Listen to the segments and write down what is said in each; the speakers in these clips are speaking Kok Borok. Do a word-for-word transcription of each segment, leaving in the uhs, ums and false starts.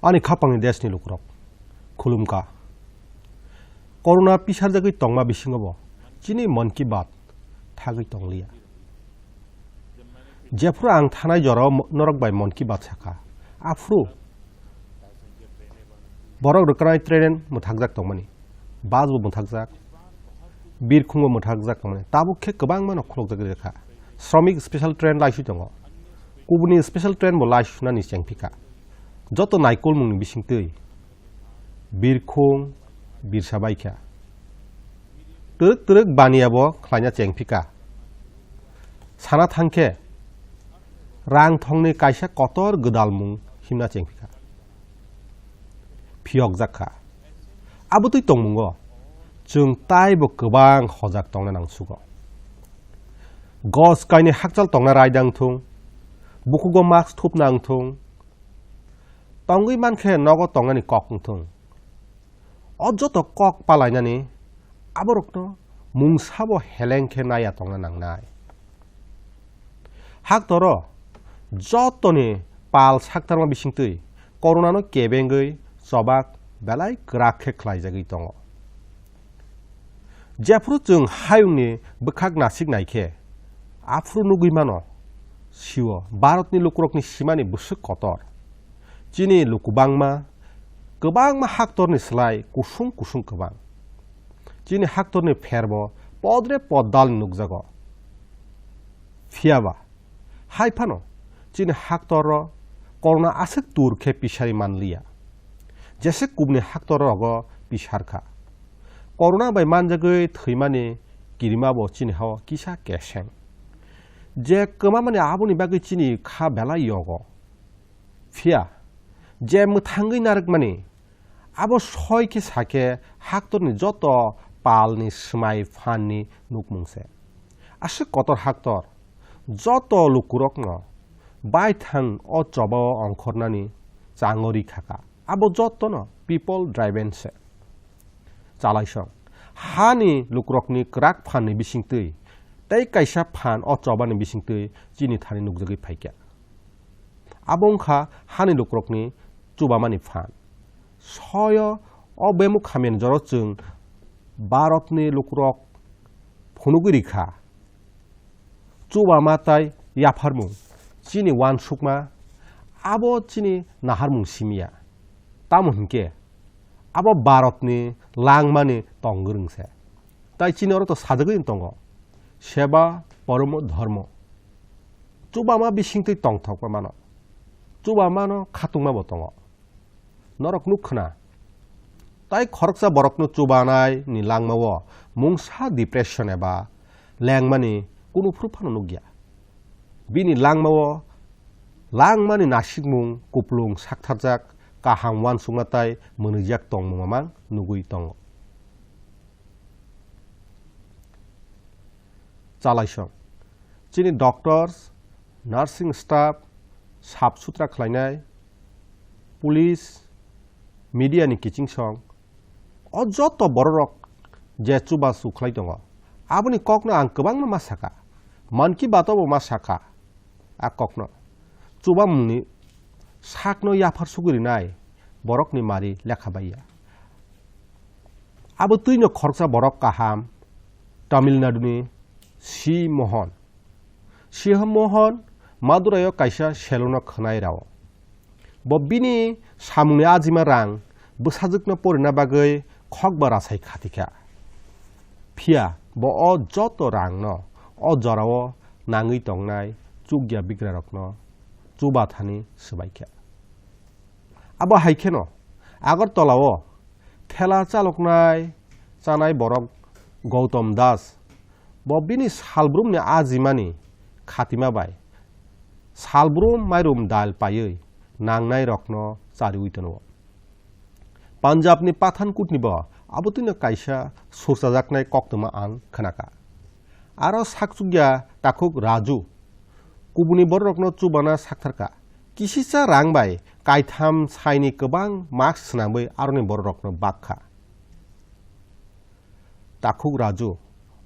Ani khapangni deshni lukurok, khulumkha. Corona pisarjagwi tongma bisingobo chini Mann Ki Baat thagwi tongliya. Jephuru ang thanai jorao mo-, norok bai Mann Ki Baat sakha, aphuru borok rwkranai train mwthakjak tongmani, bus bo mwthakjak, birkhung bo mwthakjak tongmani, tabuk khe kwbangma no khulokjagwi rwkha. Shramik special train laiswi tongo, kubuni special train bo laisunani chengphikha. Joto naikolmungni bisingtwi birkhung birsa baikha. Twrwk twrwk baniya bo khlaina chengphikha. Sana thangkhe rang thongni kaisa kotor gwdalmung himna chengphikha. Phiyokjak kha. Abotwi tongmungo chwng taibo kwbang hojak tongna nangsugo. Gos kainwi hakchal tongna raida wngthung, bukhugo mask thupna wngthung, tongwi mankhe nogo tongnani kok wngthung. O joto kok palainani aborokno mungsabo heleng khe naiya tongna nangnai. Haktoro jotoni pal saktarma bisingtwi Corona no kebengwi chobak belai kwrak khe khlaijagwi tongo. Jephuru chwng hayungni bwkhak nasik naikhe, aphuru nugwi mano, sio Bharatni lukurokni simani bwswk kotor. Chini luku bangma, kwbangma haktorni slai kusung kusung kwbang. Chini haktorni pherbo podre poddalni nukjago. Phiyaba, hai phano chini haktorro Corona aswk tur khe pisari manliya, jese kubni haktorrogo pisarkha. Corona bai manjagwi thwimani kirimabo chini hao kisa keseng. Je kwmamani aboni bagwi chini kha belai yogo. Phiya, je mwthangwi narwkmani, abo soi khe sa khe haktorni joto palni swmai phanni nukmung se. Aswk kotor haktor, joto lukurokno baithang o chobao ongkhornani chango ri khaka. Abo jotono people driven se. Chalaisong, hani lukurokni kwrak phanni bisingtwi tei kaisa phan o chobani bisingtwi chini thani nukjagwi phaikha. Abo wngkha hani lukurokni chubamani phan. Soyo o bemuk hamyani joro chwng Bharatni lukurok phunugwi rikha. Chubama tai yapharmung, chini uansukma, abo chini naharmung simiya. Tamo hinkhe abo Bharatni langmani tongwrwng se. Tai chini oro to sajagwi tongo, seba poromo dharma. Chubama bisingtwi tongthokma mano, chubamano khatungma bo tongo. Norok nuk khna, tai khoroksa borokno chubanai ni langmao mungsa depression eba lengmani kunu phuru phano nukya. Bini langmao langmani nasikmung, kuplung, saktharjak, kaham uansukma tai mwnwijak tongmung mang nugwi tongo. Chalaisong, chini doctors, nursing staff, sap sutra khlainai, police, media ni kiching song, o joto bororok je chubachu khlai tongo, aboni kokno ang kwbangma ma sakha, Mann Ki Baat o bo ma sakha. A kokno chubamungni sakno yaphar sugwi rinai borokni mari lekha baiya. Abo twino khoroksa borok kaham, Tamil Nadu ni C Mohan. C Mohan Madurai o kaisa salon o khwnai rao. Bo bini samungni ajima rang bwsajwkno porina bagwi khokba rasai khatikha. Phiya bo o joto rangno o jorao nangwi tongnai chukya bigrarokno chubathani swbaikha. Abo hai kheno Agartala o thela chaloknai chanai borok Gautam Das bo bini salbrumni ajimani khatima bai salbrum mairum dal paiwi nangnai rokno chariwi tono. Punjabni Pathankotni bo abo twino kaisa surchajaknai koktwma ang khnakha. Aro sakchukya takhuk Raju kubuni bororokno chubana saktharkha. Kisisa rang bai kaitham saini kwbang mask swnamwi aroni bororokno bakkha. Takhuk Raju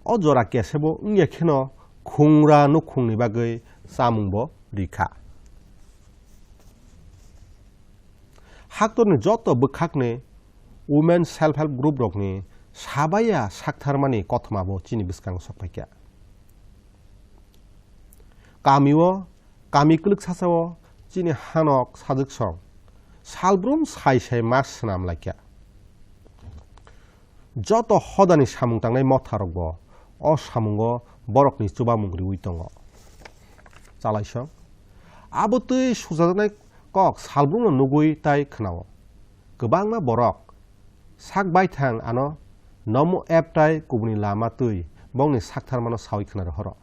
o jora kesebo wngya kheno khungra nukhungni bagwi chamungbo rikha. Haktorni joto bwkhakni Women Self Help Group rokni sabaya saktharmani kothoma bo chini bwskango sokphaikha. Kamio, kami kwlwksasao chini hanok sajwksong salbrum sai sai mask swnam laikha. Joto hodani samung tangnai motharokbo o samungo borokni chubamung riwi tongo. Chalaisong. Abo twi sujajaknai kok salbrumno nugwi tai khnao. Kwbangma borok sak baithang ano Namo app tai kubuni lama twi bongni saktharmano sawi khna rohoro.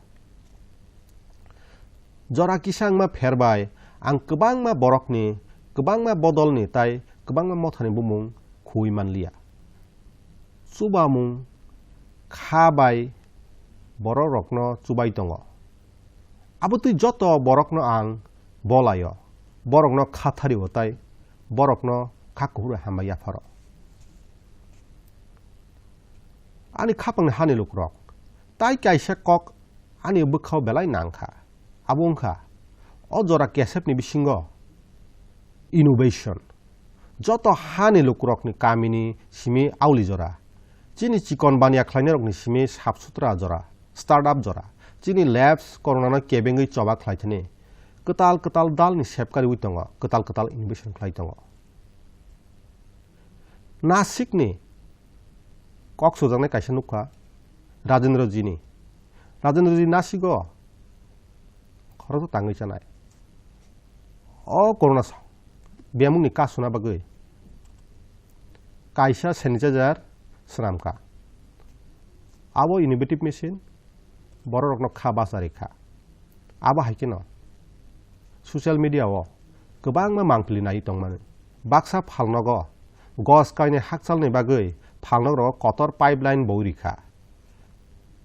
Jora kisa wngma pher bai ang kwbangma borokni, kwbangma bodolni tai kwbangma mothani bumung khuwi manliya. Chubamung kha bai borok rokno chubai tongo. Abo twi joto borokno ang bolaio, borokno khathario tai borokno kha kuphur bai hambai yapharo. Ani khapangni hani lukurok, tai kaisa kok ani bwkhao belai nangkha. Abo wngkha, o jora kesepni bisingo innovation. Joto hani lukurokni kamini simi auli jora. Chini chikon baniya khlainairokni simi sap sutra jora, startup jora. Chini labs koronano kebengwi choba khlaithani kwtal kwtal dalni sepkariwi tongo, kwtal kwtal innovation khlai tongo. Nasikni kok sujaknai kaisa nukha Rajendra Jini. Rajendra Ji Nasigo khoroksa tangwi chanai. O corona s-, bemukni kasuna bagwi kaisa sanitizer swnamkha. Abo innovative machine bororokno kha bachari kha. Abo hai kheno social media o kwbangma mangpili nai tongmani. Baksa phalnogo gos kainwi hakchalni bagwi phalnogrogo kotor pipeline boi rikha.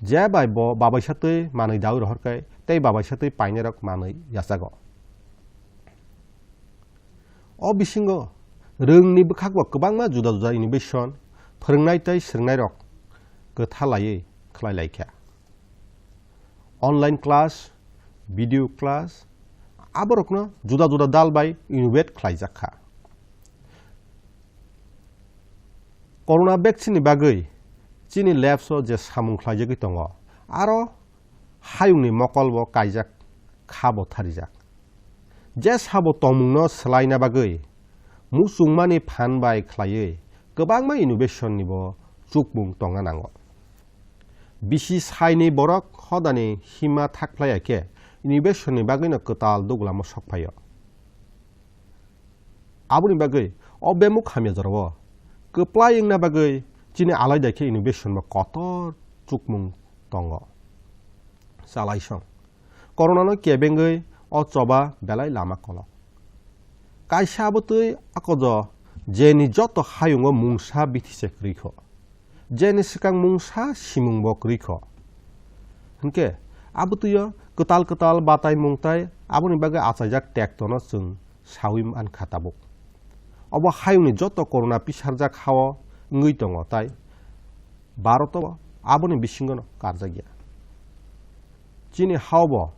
Je bai bo babaisa twi manwi dawi rohorkhe tei babaisa twi painairok manwi yachago. O bisingo rwngni bwkhakbo kwbangma juda juda innovation, phwrwngnai tei swrwngnairok kwtha laiwi khlai lai kha. Online class, video class, aborokno juda juda dal bai innovate khlaijak kha. Corona vaccine ni bagwi chini labs o je samung khlaijagwi tongo, aro hayungni mokol bo kaijak, kha bo tharijak. Je sabo tongmungno swlaina bagwi muchungmani phan bai khlaiwi kwbangma innovation ni bo chukmung tongna nango. Bisi saini borok hodani hima thakphlaiya khe innovation ni bagwino kwtal dugulamo sokphaio. Aboni bagwi o bemuk hamya jorao kwplai wngna bagwi chini alaida khe innovation bo kotor chukmung tongo. Chalaisong. Coronano kebengwi o choba belai lama kolok. Kaisa abo twi akojo jeni joto hayungo mungsa bithi se kwrwi kho. Jeni swkang mungsa simung bo kwrwi kho. Hinkhe abo twio kwtal kwtal batai mungtai aboni bagwi achaijak tektono chwng sawi mankha tabuk. Obo hayungni joto corona pisarjak hao wngwi tongo tai Bharoto aboni bisingono karjakya. Chini hao bo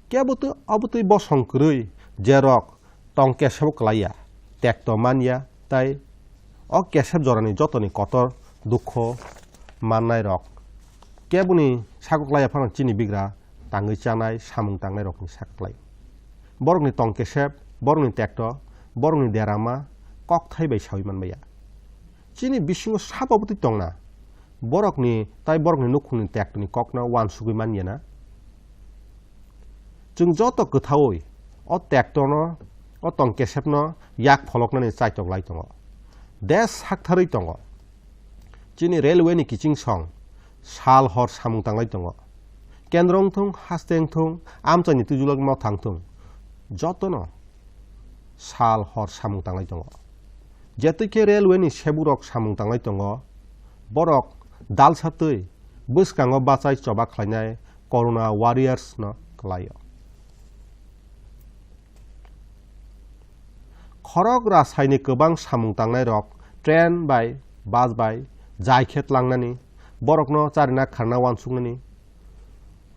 kebo twi obo twi bosong kwrwi jerok tong kesebo kwlaiya, tekto manya tai o kesep jorani jotoni kotor dukho mannairok keboni sago kwlaiya phano chini bigra tangwi chanai samung tangnairokni sak kwlai. Borokni tong kesep, borokni tekto, borokni derama kokthai bai sawi manbaiya. Chini bisingo sabo bwtwi tongna, borokni tai borokni nukhungni tektoni kokno uansugwi manya na. Chwng joto kwthaui o tektono, o tong kesepno yak pholoknani chaitok lai tongo. Desh saktharwi tongo. Chini railway ni kiching song sal hor samung tanglai tongo. Kendro wngthung, haste wngthung, amchaini twijulok motha wngthung, jotono sal hor samung tanglai tongo. Jetwi khe railway ni sebukrok samung tanglai tongo, borok dalsa twi bwskango bachai choba khlainai corona warriors no kwlaio. Khorok rasaini kwbang samung tangnairok train bai, bus bai jai khe tlangnani, borokno charina kharna uansuknani,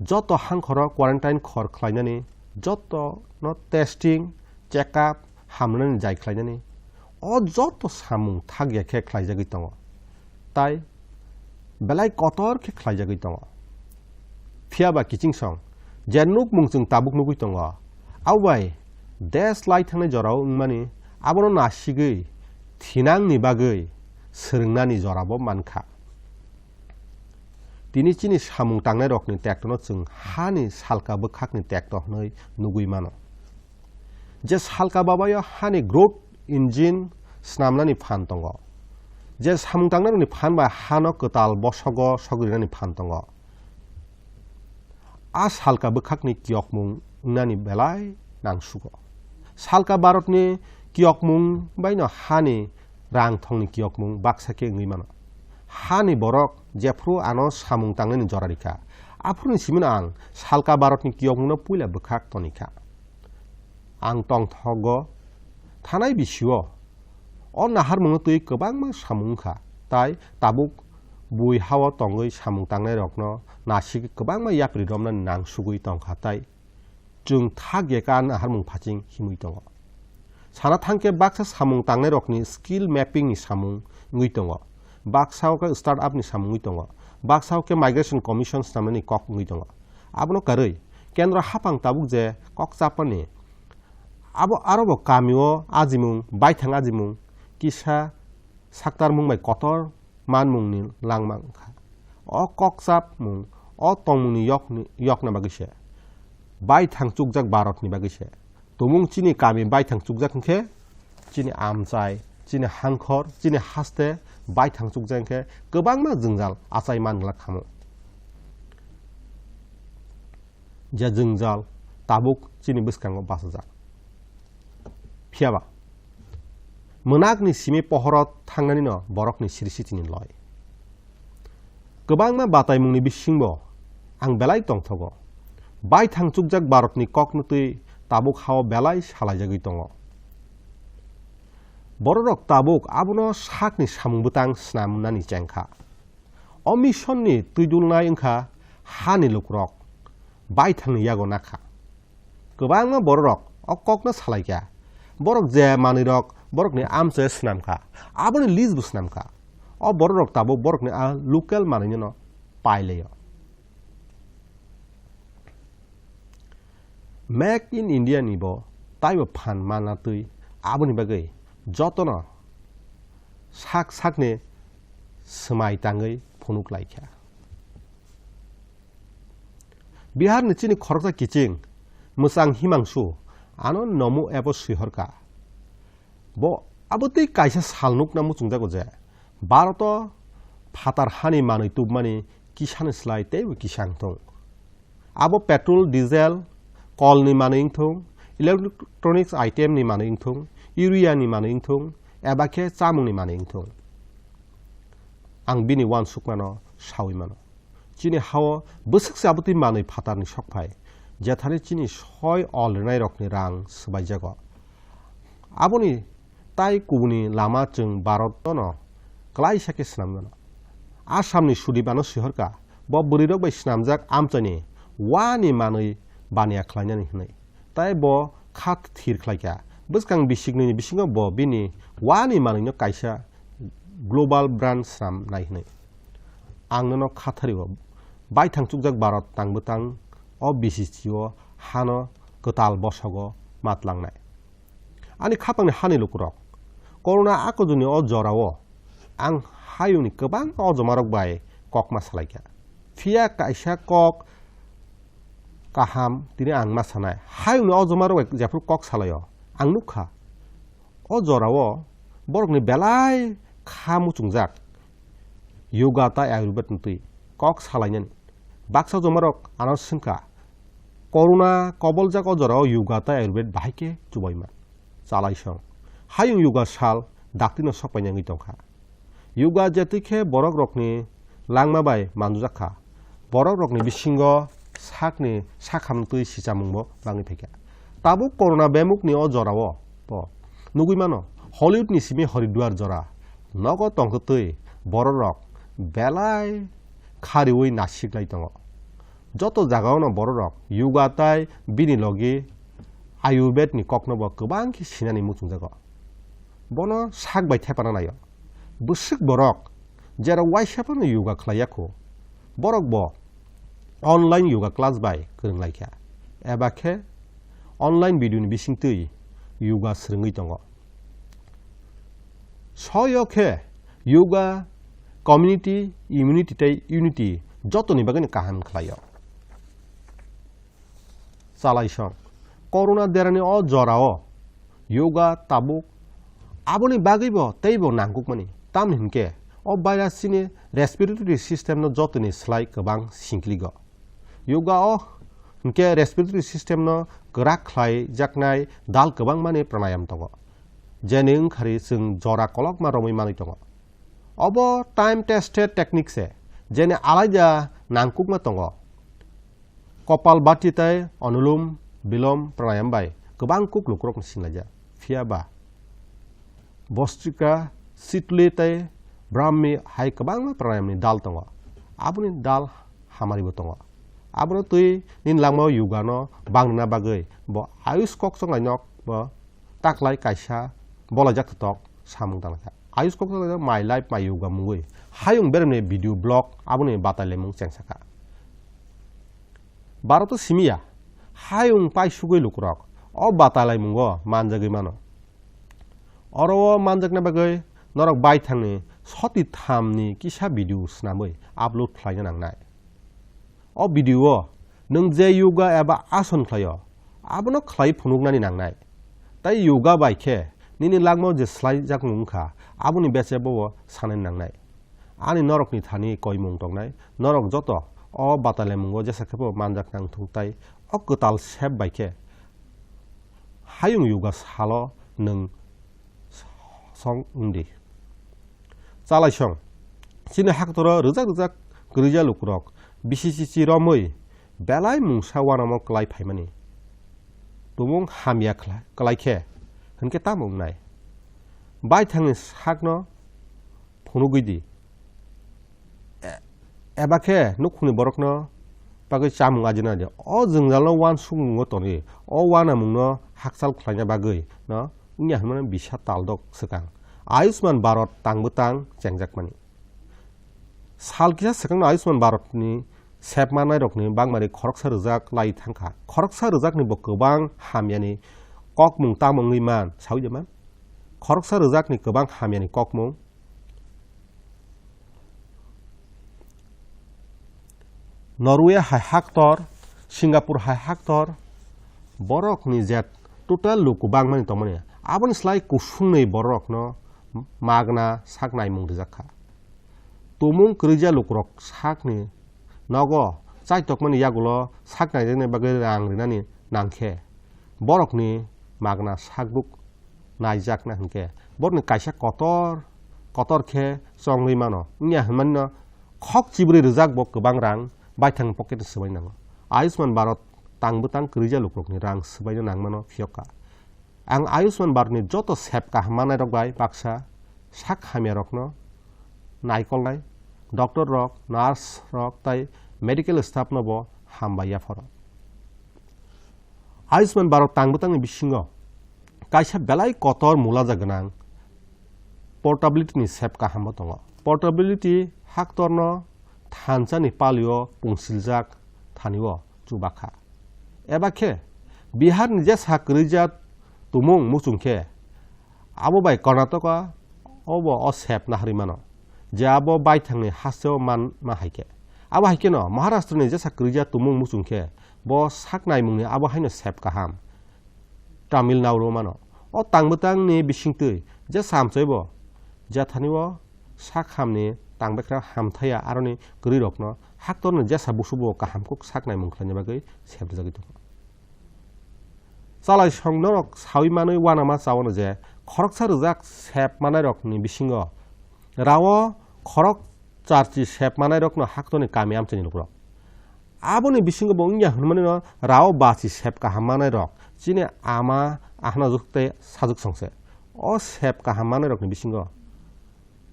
joto hangkhoro quarantine khor khlainani, jotono testing, check up, hamrwnani jai khlainani, O joto samung thak ya khe khlaijagwi tongo, tai belai kotor khe khlaijagwi tongo. Phiya ba kiching song je nukmung chwng tabuk nugwi tongo, abo bai desh lai thangnai jorao wngmani abono nasigwi thinangni bagwi swrwngnani jorabo mankha. Tini chini samung tangnairokni tektono chwng hani salka bwkhakni tekto hwnwi nugwi mano. Je salka babayo hani growth engine snamnani phan tongo, je samung tangnairokni phan bai hano kwtal bosogo sogrinani phan tongo, a salka bwkhakni kiyokmung wngnani belai nangsugo. Salka Bharatni kiyokmung baino hani rang thongni kiyokmung baksa khe wngwi mano. Hani borok jephru ano samung tangnani jora rikha, aphuruni simino ang salka Bharatni kiyokmungno puila bwkhak tonikha. Ang tongthogo thanai bisio o naharmungno twi kwbangma samung wngkha, tai tabuk bui hao tongwi samung tangnairokno nasigwi kwbangma yapri romnani nangsugwi tongkha, tai chwng thak ya khe a naharmung phaching himwi tongo. Sana thang khe baksa samung tangnairokni skill mapping ni samung wngwi tongo, baksa o khe start up ni samung wngwi tongo, baksa o khe migration commission snamnani kok wngwi tongo. Abono karwi kendro haphang tabuk je kok chapmani abo aro bo kami o ajimung, baithang ajimung kisa saktarmung bai kotor manmungni langma wngkha. O kokchapmung o tongmungni yokni, yokna bagwi se, baithang chukjak Bharatni bagwi se. Tumung chini kami baithang chukjak hwnkhe, chini amchai, chini hangkhor, chini haste baithang chukjak hwnkhe kwbangma jwngjal achai man glak khamu. Je jwngjal tabuk chini bwskango bachajak. Phiya ba, mwnakni simi pohoro thangnanino borokni siri sitini loi. Kwbangma bataimungni bisingbo ang belai tongthogo. Baithang chukjak Bharatni kokno twi tabuk hao belai salaijagwi tongo. Bororok tabuk abono sakni samung bwtang snamnani chengkha. O misonni twidulnai wngkha hani lukurok baithangni yago nakha. Kwbangma bororok o kokno salaikha. Borok je manwirok borokni amchoi swnamkha, aboni list bo swnamkha. O bororok tabuk borokni a local manwino pailaio. Make in India ni bo taibo phan manna twi aboni bagwi jotono sak sakni swmai tangwi phunuk laikha. Bihar ni chini khoroksa kiching mwchang Himangsu ano Namo app o swihorkha. Bo abo tei kaisa sal nukna muchungjago je Bharat o phatar hani manwi tubumani kisani slai teibo kisa wngthung. Abo petrol, diesel, kolni manwi wngthung, electronics item ni manwi wngthung, urea ni manwi wngthung, eba khe chamungni manwi wngthung. Ang bini uansukmano saui mano. Chini hao bwswk se abo twi manwi phatarni sokphai, jethani chini soi ol rwnairokni rang swbaijago. Aboni tai kubuni lama chwng Bharat-no klaisa khe swnamwi mano. Assamni Sudip ano swihorkha, bo bwrwirok bai swnamjak amchaini uani manwi baniya khlainani hwnwi. Tai bo kha thir khlaikha. Bwskang bisiknwini bisingo bo bini uani manwino kaisa global brand swnamnai hwnwi. Ang nono khathario, baithang chukjak Bharat tangbo tang o B C C o hano kwtal bosogo matlangnai. Ani khapangni hani lukurok, Corona akojuni o jorao ang hayungni kwbang ojomarok bai kokma salaikha. Phiya kaisa kok kaham tini ang ma sanai. Hayungni ojomarok bai jephuru kok salaio, ang nukha. O jorao borokni belai kha muchungjak yoga tai ayurved ni twi kok salainani. Baksa jomarok ano swngkha, Corona koboljak o jorao yoga tai ayurved bahai khe chubaima? Chalaisong. Hayung yoga sal daktino sokpaina wngwi tongkha. Yoga je twi khe borok rokni langma bai manjak kha. Borok rokni bisingo sakni sakhamtwi sichamungbo bangwi phaikha. Tabuk Corona bemukni o jorao bo nugwi mano, Hollywood ni simi Haridwar jora nogo tongkhe twi borok rok belai khariui nasiklai tongo. Joto jagao no borok rok yoga tai bini logi ayurved ni kokno bo kwbang khe sinani muchungjago. Bono sak bai thepana naio. Bwswk borok jerok waisa phano yoga khlai ya kho, borok bo online yoga class bai kwrwng lai kha, eba khe online video ni bisingtwi yoga swrwngwi tongo. Soyo khe yoga community immunity tei unity jotoni bagwino kaham khlaio. Chalaisong. Corona derani o jorao yoga tabuk aboni bagwibo teibo nangkukmani. Tamni hinkhe o virus chini respiratory system no jotoni slai kwbang singkligo. Yoga o hinkhe respiratory system no kwrak khlai jaknai dal kwbangmani pranayam tongo. Jeni wngkhari chwng jora kolokma romwi manwi tongo. Obo time tested technique se, jeni alaida nangkukma tongo. Kopal bhati tei onulum bilom pranayam bai kwbang kuk lukurokno singlaijak. Phiya ba Bostrika, Sitli tei Brahmi hai kwbangma pranayamni dal tongo. Aboni dal hamaribo tongo. Abono twi nini langmao yoga no bangrina bagwi bo Ayush kokchonglai nok bo taklai kaisa bolaijak tok samung tangkha. Ayush kokchonglai no My Life My Yoga mungwi hayung beremni video blog aboni batai laimung chengsakha. Bharoto simiya hayung paisugwi lukurok o batai laimungo manjagwi mano. Oro o manjakna bagwi norok baithangni soti thamni kisa video swnamwi upload khlaina nangnai. O video o nwng je yoga eba ason khlaio, abono khlai phunuknani nangnai. Tai yoga bai khe nini langmao je slaijakmung wngkha, aboni bese bo sanani nangnai. Ani norokni thani koimung tongnai, norok joto o batai laimungo jesa khe bo manjak nang thung tai o kwtal sep bai khe hayung yoga salo nwng song wngdi. Chalaisong. Chini haktoro rwjak rwjak kwrwija lukurok bisi chichi romwi belai mungsa uanamo kwlai phaimani. Tumung hamya khla-, kwlai khe hinkhe tamo wngnai? Baithangni sakno phunugwi di. E-, eba khe nukhungni borokno bagwi chamung ajina di. O jwngjalno uansukmungo tongdi. O uanamungno hakchal khlaina bagwi no wngya hwnmano bisa taldok swkang. Ayushman Bharat tangbo tang chengjakmani. Sal kisa swkangno Ayushman Bharatni sep manairokni bangmari khoroksa rwjak lai thangkha. Khoroksa rwjakni bo kwbang hamyani kokmung tamo wngwi man, saui de man? Khoroksa rwjakni kwbang hamyani kokmung. Norway hai haktor, Singapore hai haktor, borokni je total luku bangmani tongmani, aboni slai kusungni borokno magna sak naimung rijak kha. Tumung kwrwija lukurok sakni nogo chaitokmani yagulo sak naijaknai bagwi rang rinani nangkhe, borokni magna sakbuk naijakna hinkhe borokni kaisa kotor kotor khe chongwi mano. Wngya hwnmani no khok chibrwi rwjak bo kwbang rang baithang pocket swbai nango. Ayushman Bharat tang bwtang kwrwija lukurokni rang swbaino nangmano phiyokha. Ang Ayushman Bharatni joto sep kaham manairok bai baksa sak hamyarokno naikolnai, doctor rok, nurse rok tei medical staff no bo hambai yapharo. Ayushman Bharat tang bwtangni bisingo kaisa belai kotor mulaja gwnang portability ni sep kaham bo tongo. Portability haktorno thansa ni palio pungsiljak thani o chubakha. Eba khe Bihar ni jesa kwrwija tumung muchung khe abo bai Karnataka o bo o sep naharwi mano, je abo baithang ni hasteo man ma hai khe. Abo hai khe no Maharashtra ni jesa kwrwija tumung muchung khe bo sak naimung ni abo haino sep kaham. Tamil Nadu mano. O tang bwtang ni bisingtwi jesa amchai bo jethani o sak ham ni tang bekra hamthaya aroni kwrwi rok no haktor ni jesa busu bo kaham kuk sak naimung khlaina bagwi sep rwjagwi tongo. Chalaisong norok saui manwi uanama chawano je khoroksa rwjak sep manairokni bisingo rao khorok charchi sep manairokno haktorni kami amchaini lukurok. Aboni bisingo bo wngya hwnmani no rao bachi sep kaham manairok chini ama ahna juk tei sajuk songse. O sep kaham manairokni bisingo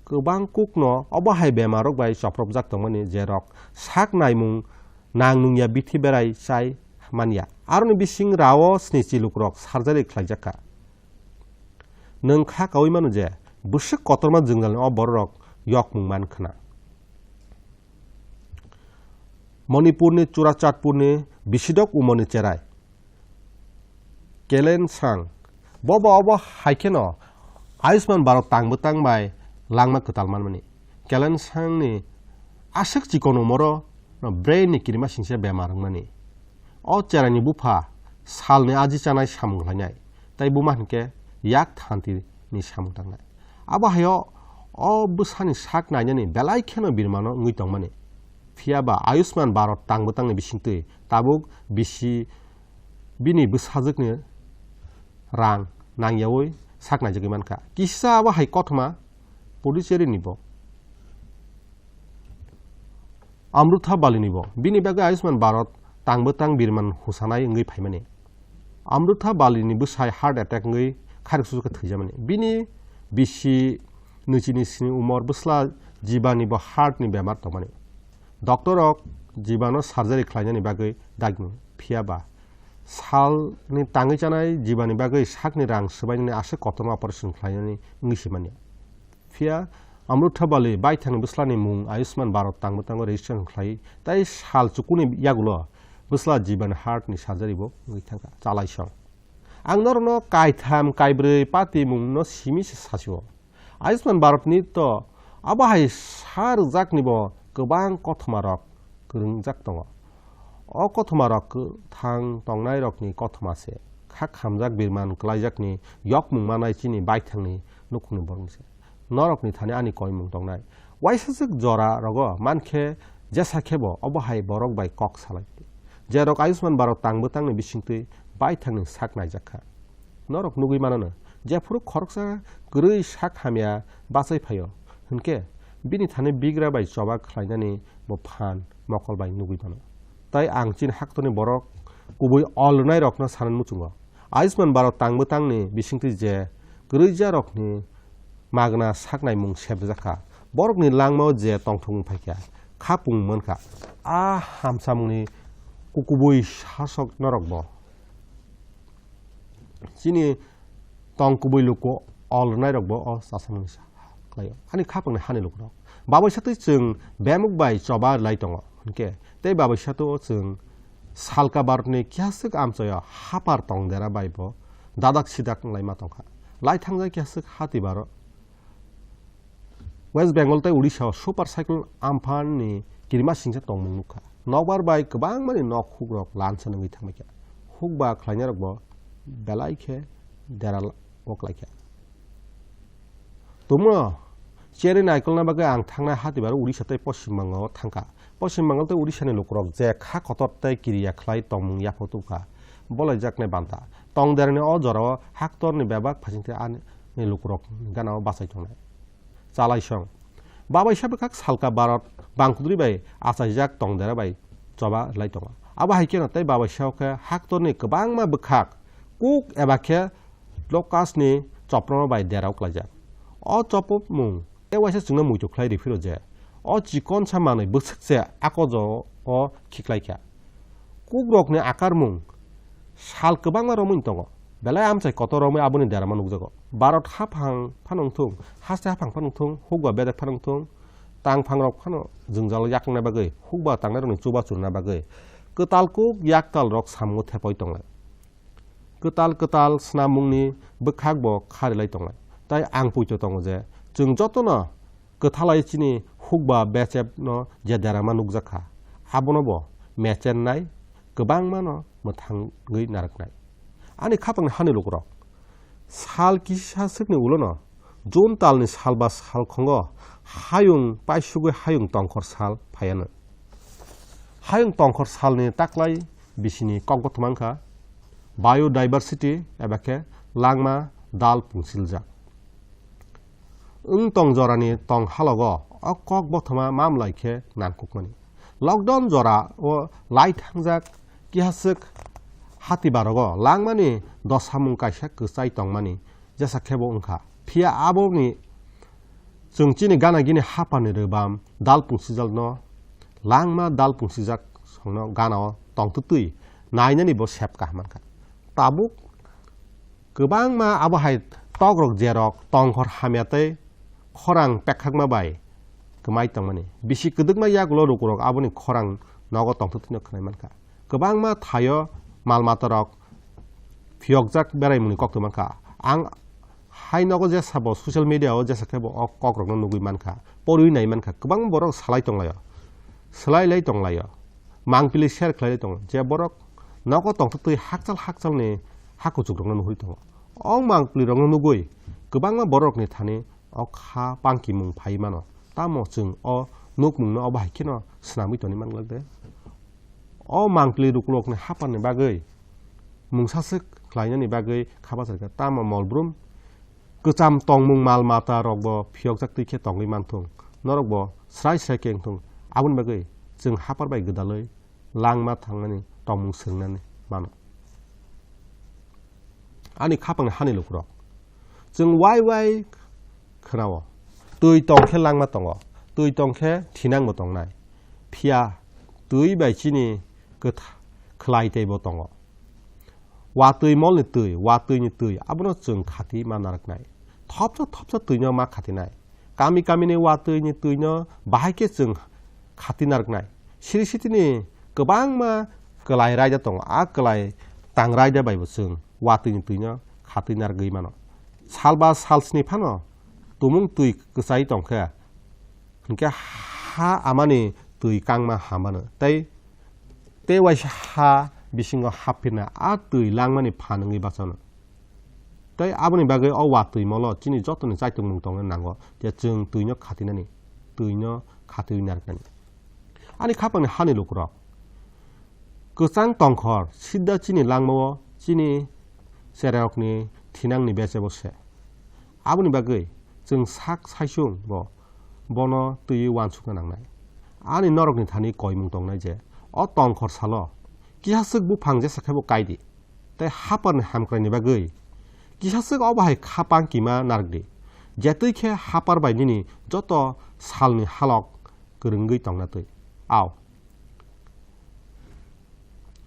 kwbang kukno obo hai bemarrok bai chopropjak tongmani, jerok sak naimung nang nungya bithi berai chai manya. Aroni bising rao snichi lukurok surgery khlaijakha. Nwng kha kaui mano je bwswk kotorma jwngjalni o bororok yokmung man khna. Manipurni Churachandpurni Bisidok Umorni cherai Kelensang, bobo obo hai kheno Ayushman Bharat tangbo tang bai langma kwtal manmani. Kelensangni aswk chikon umoro brain ni kirima singsa bemar wngmani. O cheraini bupha salni aji chanai samung khlainai, tei buma hinkhe yak thanti ni samung tangnai. Abo hai o, o bwsani sak nainani belai kheno birmano wngwi tongmani. Phiya ba Ayushman Bharat tangbo tangni bisingtwi tabuk bisi bini bwsajwkni rang nangyaui sak naijagwi mankha. Kisa abo hai kothoma Puducherry ni bo. Amrutha Bali ni bo. Bini bagwi Ayushman Bharat tangbo tang birman husanai wngwi phaimani. Amrutha Bali ni bwsai heart attack wngwi khariksuka thwijamani. Bini bisi nwichini sini umor bwsla Jibani bo heart ni bemar tongmani. Doctor rok Jibano surgery khlainani bagwi dagimung. Phiya ba salni tangwi chanai Jibani bagwi sakni rang swbainani aswk kotorma operation khlainani wngwi se manya. Phiya Amrutha Bali baithangni bwslani mung Ayushman Bharat tangbo tango registration khlai, tei sal chukuni yagulo bwsla Jiban heart ni surgery bo wngwi thangkha. Chalaisong. Ang norokno kaitham, kaibrwi pati mungno simi se sasio. Ayushman Bharatni to abo hai sa rwjakni bo kwbang kothoma rok kwrwngjak tongo. O kothoma rok kwthang tongnai rokni kothoma se. Kha khamjak birman kwlaijakni yokmung manai chini baithangni nukhungni borok se. Norokni thani ani koimung tongnai. Waisajwk jora rogo mankhe jesa khebo obo hai borok bai kok salai. Jerok Ayushman Bharat tangbo tangni bisingtwi baithangni sak naijak kha. Norok nugwi manono, jephuru khoroksa kwrwi sak hamya bachai phaio, hinkhe bini thani bigra bai choba khlainani bo phan mokol bai nugwi mano. Tai ang chini haktorni borok kubui ol rwnairokno sanani muchungo. Ayushman Bharat tangbo tangni bisingtwi je kwrwijarokni magna saknaimung sebrijak kha. Borokni langmao je tongthokmung phaikha, khapung mankha. A hamsamungni kukubui sasok norokbo. Chini tong kubui luku ol rwnairokbo o chasamungni sa khlaio. Ani khapangni hani lukurok. Babaisa twi chwng bemuk bai choba rwlai tongo. Hinkhe tei babaisa to chwng salka Bharatni kihaswk amchoyo hapar tong dera bai bo dadak sidak wnglaima tongkha. Lai thangjak kihaswk hati baro West Bengal tei Odisha o Super Cyclone Amphan ni kirima singsa tongmung nukha. Nokbar bai kwbangmani nok hukrok lansa nungwi thangbaikha. Hukba khlainairokbo belai khe dera koklaikha. Tumno cherwi naikolna bagwi ang thangnai hatibar Odisha tei Poschim Bangal o thangkha. Poschim Bangal tei Odisha ni lukurok je kha kotor tei kiriya khlai tongmung yaphang tubukha. Bolaijaknai banta. Tong derani o jorao haktorni bebak phasingtwi ani lukurok gana o bachai tongnai. Chalaisong. Babaisa bwkhak salka Bharat bangkudri bai achaijak tong dera bai choba rwlai tongo. Abo hai kheno tei babaisa o khe haktorni kwbangma bwkhak kuk eba khe lokasni chopropma bai derao klaijak. O chopropmung tei waisa chwngno muitu khlai rw phiro je o chikonsa manwi bwswk se akojo o khiklai kha. Kukrokni akarmung sal kwbangma romwi tongo. Belai amchai kotor romwi aboni derama nukjago. Bharat haphang phano wngthung, haste haphang phano wngthung, hukba bedek phano wngthung, tang phangrok phano jwngjal yakungna bagwi, hukba tangnairokni chubachu rwna bagwi kwtal kuk yaktal rok samungo thepoi tonglai. Kwtal kwtal snamungni bwkhak bo kharilai tonglai. Tai ang poito tongo je, chwng jotono kwthalai chini hukba bechepno je derama nukjakha, abono bo mechennai kwbangmano mwthangwi narwknai. Ani khapangni hani lukurok, sal kisa swkni ulono June talni salba salkhongo hayung paisugwi hayung tongkhor sal phaiano. Hayung tongkhor salni taklai bisini kokbo twmangkha biodiversity eba khe langma dal pungsiljak. Wng tong jorani tong halogo o kok bothoma mamlai khe nangkukmani. Lockdown jora o lai thangjak kihaswk hatibarogo langmani dosamung kaisa kwchai tongmani jesa khebo wngkha. Phiya aboni chwng chini gana gini haphani rwbam dal pungsijakno langma dal pungsijak songno gana o tongtwtwi nainani bo sep kaham mankha. Tabuk kwbangma abo hai tokrok jerok tongkhor hamya tei khorang pekhakma bai kwmai tongmani. Bisi kwdwkma yagulo rukurok aboni khorang nogo tongthokno khwnai mankha. Kwbangma thaio mal matarok phiyokjak beraimungni kok twi mankha. Ang hai nogo jesa bo social media o jesa khe bo o kokrokno nugwi mankha, porwi nai mankha. Kwbangma borok salai tonglaio, swlai lai tonglaio, mangpili share khlai lai tongo. Je borok nogo tongthok twi hakchal hakchalni ha kuchukrokno nuhuri tongo. O mangpilirokno nugwi kwbangma borokni thani o kha pangkimung phai mano. Tamo chwng o nukmungno obo hai kheno swnamwi tongwi man glak de? O mangpili rukulokni haparni bagwi mungsaswk khlainani bagwi kha bachar kha. Tamo molbrum kwcham tongmung mal mata rokbo phiyokjak twi khe tongwi manthung, norokbo srai srai khe wngthung. Aboni bagwi chwng hapar bai gwdalwi langma thangnani tongmung swngnani mano. Ani khapangni hani lukurok, chwng wai wai khwnao, twi tong khe langma tongo, twi tong khe thinangbo tongnai. Phiya twi bai chini kwtha-, khlai teibo tongo. Watwi molni twi, watwini twi, abono chwng khati ma narwknai. Thopsa thopsa twino ma khatinai. Kami kamini watwini twino bahai khe chwng khati narwknai. Siri sitini kwbangma kwlai raida tongo. A kwlai tang raida baibo chwng watwini twino khatwi narwgwi mano. Salba salsni phano tumung twi kwchai tongkhe, hinkhe ha amani twi kangma hamano. Tei, tei waisa ha bisingo happhirna a twi langmani phan wngwi bachano. Tei aboni bagwi o watwi molo chini jotoni chaitokmung tongna nango, je chwng twino khatinani, twino khatwi narwknani. Ani khapangni hani lukurok, kwchang tongkhor sidda chini langmao chini chererokni thinangni bechebo se. Aboni bagwi chwng sak saisung bo bono twiwi uansukna nangnai. Ani norokni thani koimung tongnai je o tongkhor salo kisaswk buphang jesa khe bo kai di, tei haparni hamkraini bagwi kisaswk obo hai khapang kima narwk di, jetwi khe hapar bai nini joto salni halok kwrwngwi tongna twi. Au.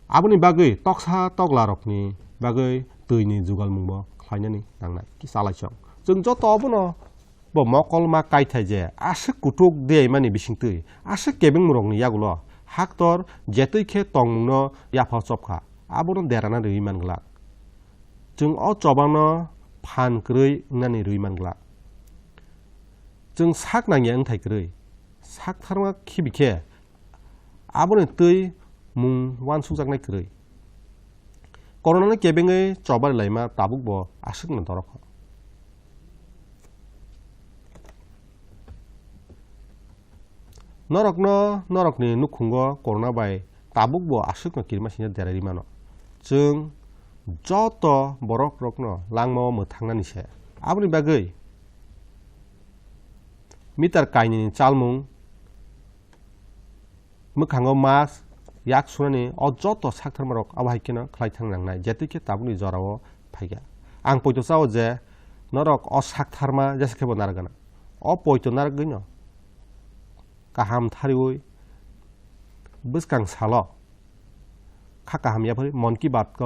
Aboni bagwi toksa toklarokni bagwi twini jugalmungbo khlainani nangnai. Kisa laisong. Chwng joto obono bo mokol ma kaithai je aswk kutuk diyaimani bisingtwi, aswk kebengmungrokni yagulo haktor jetwi khe tongmungno yapha chopkha, abono derana rwui man glak. Chwng o chobangno phan kwrwi wngnani rwui man glak. Chwng sak nangya wngthai kwrwi, sak tharma khibi khe aboni twi mung uansukjaknai kwrwi. Koronani kebengwi choba rilaima tabukbo aswkno dorokho. Norokno norokni nukhungo korona bai tabukbo aswkno kirima sina derarwi mano. Chwng joto borokrokno langmao mwthangnani se. Aboni bagwi meter kainwini chalmung, mwkhango mask, yak sunani o joto saktharmarok abo hai kheno khlai thang nangnai, jetwi khe tabukni jorao phaikha. Ang poito chao je norok o saktharma jesa khebo narwkgana. O poito narwkgwino kaham thariwi bwskang salo kha kaham yapharwi Mon Ki Baat